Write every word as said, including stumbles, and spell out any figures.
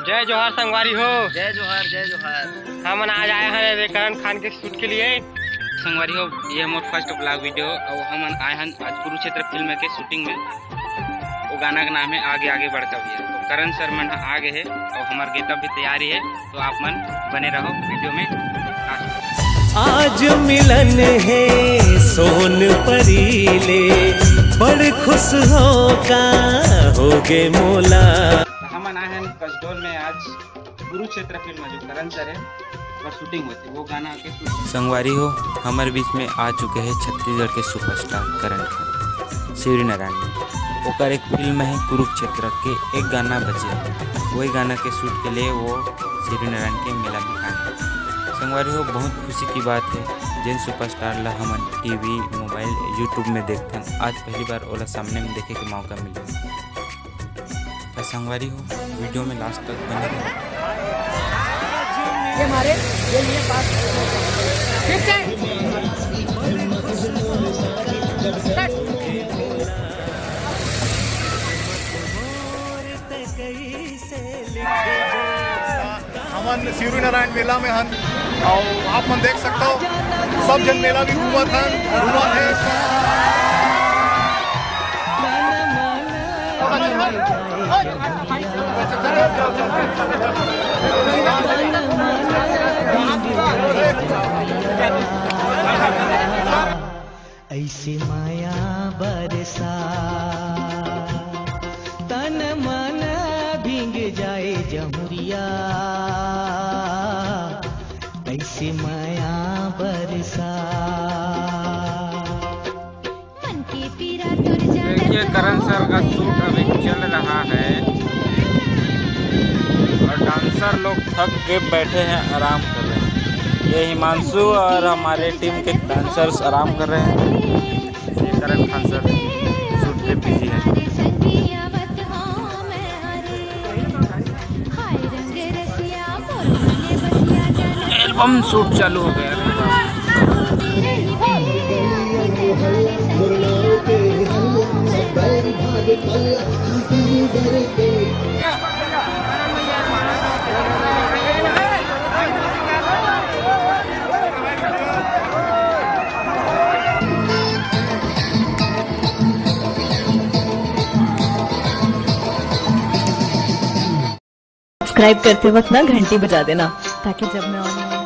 जय जोहार संगवारी हो। जय जोहार, जय जोहार। हमन आज आए हन रे करण खान के शूट के लिए। संगवारी हो, ये हमर फर्स्ट ब्लॉग वीडियो। अउ हमन आए हन आज कुरुक्षेत्र फिल्म के शूटिंग में। वो गाना का नाम है आगे आगे बढ़ता भैया। तो करण सर मन ह आ गए हैं और हमार गेटअप भी तैयारी है, तो आप मन बने रहो वीडियो में। आज मिलन है सोन परी ले, बड़ खुश हो का हो गे मोला। हमन आए हन कसडोल में आज कुरुक्षेत्र फिल्म जो करण सर है, ओकर शूटिंग होती, वो गाना के शूटिंग। संगवारी हो, हमर बीच में आ चुके हैं छत्तीसगढ़ के सुपरस्टार करण खान, शिवरी नारायण में। ओकर एक फिल्म है कुरुक्षेत्र के, एक गाना बचे है, वही गाना के शूट के लिए वो शिवरी नारायण के मेला में आए हैं। संगवारी हो, बहुत खुशी की बात है, जिन सुपरस्टार ला हमन टीवी, मोबाइल, YouTube में देखथन, आज पहली बार ओला सामने में देखे के मौका मिले। तो संगवारी हो, वीडियो में लास्ट तक बने रहो। ये मारे, ये लिए पास। हमन शिवरी नारायण मेला में हन, और आप मन देख सकता हो, सब जन मेला भी घूमत हन, घूमत है। ऐसे माया बरसा, तन मन भींग जाए जहुरिया। ऐसे माया बरसा। देखिए, करण सर का शूट अभी चल रहा है और डांसर लोग थक के बैठे हैं, आराम कर रहे हैं। ये हिमांशु और हमारे टीम के डांसर्स आराम कर रहे हैं। ये करण खान सर शूट पे बिजी है। एल्बम शूट चालू हो गया। सब्सक्राइब करते वक्त ना घंटी बजा देना, ताकि जब मैं ऑनलाइन